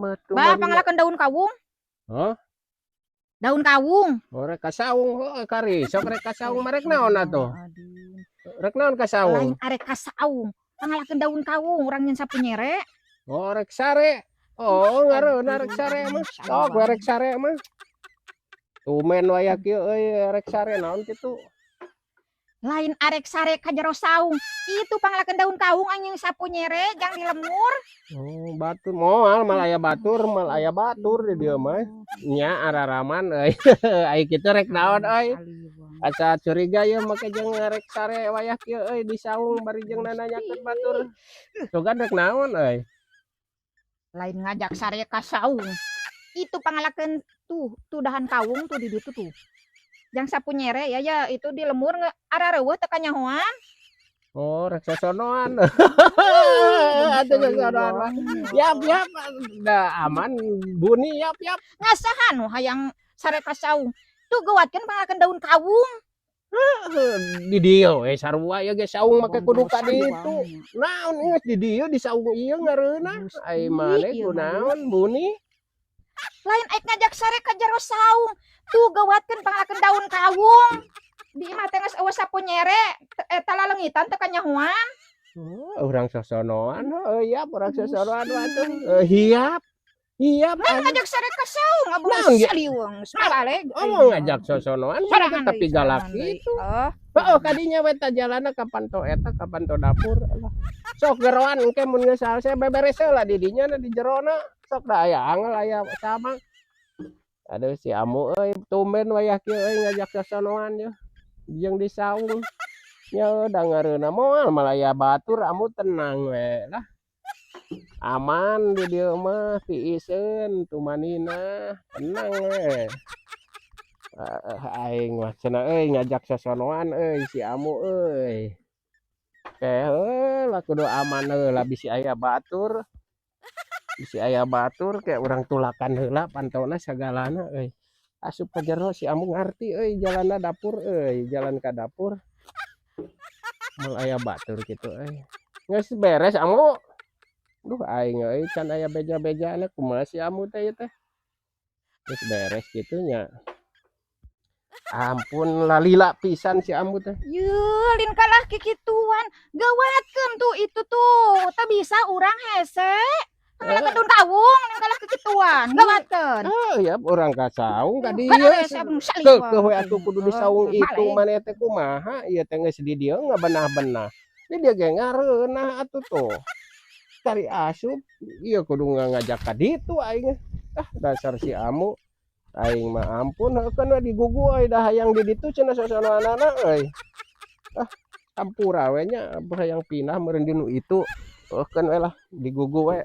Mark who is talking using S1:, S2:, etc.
S1: mah
S2: Bah,
S1: tumari.
S2: Pangalakeun daun kawung.
S1: Hah?
S2: Daun kawung.
S1: Oh, rek ka saung heuh kari. Sok rek ka saung mah rek naon atuh?
S2: Aduh.
S1: Rek naon ka saung?
S2: Lain arek ka saung. Pangalakeun daun kawung urang nyen sapu nyere.
S1: Oh, rek sare. Oh, ngareunah rek sare mah. Sok we rek sare mah. Tumben waya kieu euy rek sare naon kitu?
S2: Lain arek sare ka jero saung. Itu pangalakeun daun kawung anjing sapu nyere jang di lemur.
S1: Oh, batur moal mal aya batur, mal aya batur di dieu mah. Nya araraman euy. Ai kitu rek naon euy? Asa curiga ieu make jeung rek sare wayah kieu euy di saung bari jeung nananyakeun batur. Sugan rek naon euy?
S2: Lain ngajak sare ka saung. Itu pangalakeun tuh, tuh dahan kawung tuh di ditu tuh. Jang sapu nyere ya ya itu di lemur arareuweuh teu kanyahoan.
S1: Oh, rek sosonoan. Atuh sosonoan mah. Yap yap, da aman buni yap yap.
S2: Ngasahan nu hayang sare ka saung. Tuh gewatkeun pangalakeun daun kawung.
S1: Di dieu we sarua ieu ge saung make kudu ka ditu. Naon geus di dieu di saung ieu ngareunah. Ai maneh kunaon buni?
S2: Lain aik ngajak sare ka jero saung. Tuh gewatkeun pangalakeun daun kawung. Di imah teh geus euweuh sapu nyere, eta laleungitan teu kanyahoan.
S1: Oh, urang sosonoan heuh yap urang sosonoan mah atuh. Hiap. Hiap.
S2: Lain ngajak sare ka saung, abang
S1: Naon ge?
S2: Saliweng, balik.
S1: Oh, ngajak sosonoan
S2: Sorangan
S1: tapi
S2: deui,
S1: galak
S2: sorangan deui.
S1: Gitu.
S2: Oh,
S1: Heeh, kadinya we ta jalanna ka panto eta ka panto dapur. Alah. Sok geroan engke mun geus salse beberes heula di dinya na di jerona. Sok da aya angel aya sama. Aduh, si Amu euy, tumben wayah kieu euy ngajak sosonoan ye. Jeung di saung. Nya da ngareunah moal malah aya batur Amu tenang we lah. Aman di dieu mah tiiseun tumaninah tenang we. Heeh, aing mah cenah euy ngajak sosonoan euy si Amu euy. Ke heula kudu aman heula bisi aya batur. Bisi aya batur ke urang tulakan heula pantona sagalana euy. Asup ka jero si Amu ngarti euy jalanna dapur euy, jalan ka dapur. Moal aya batur kitu euy. Geus beres, Amu? Duh, aing euy can aya beja-bejana kumaha si Amu teh ieu teh. Geus beres kitu nya. Ampun, lalila pisan si Amu teh.
S2: Yeuh, lin kalah kikituan. Gawatkeun tuh itu tuh. Teu bisa urang hese. Pangalakeun daun kawung lin kalah kikituan. Gawatkeun.
S1: Oh, ya urang ka saung ka dieu.
S2: Kan hese abang saliweng.
S1: Keukeuh we atuh kudu di saung itu maneh teh kumaha ieu teh geus di dieu ngabenah-benah. Di dieu ge ngareunah atuh tuh. Kari asup ieu kudu ngajak ka ditu aing. Ah, dasar si Amu. Aing mah ampun heukeun we digugu euy da hayang di ditu cenah sosonoanana euy. Ah, hampura we nya hayang pindah meureun di nu itu. Heukeun we lah digugu we.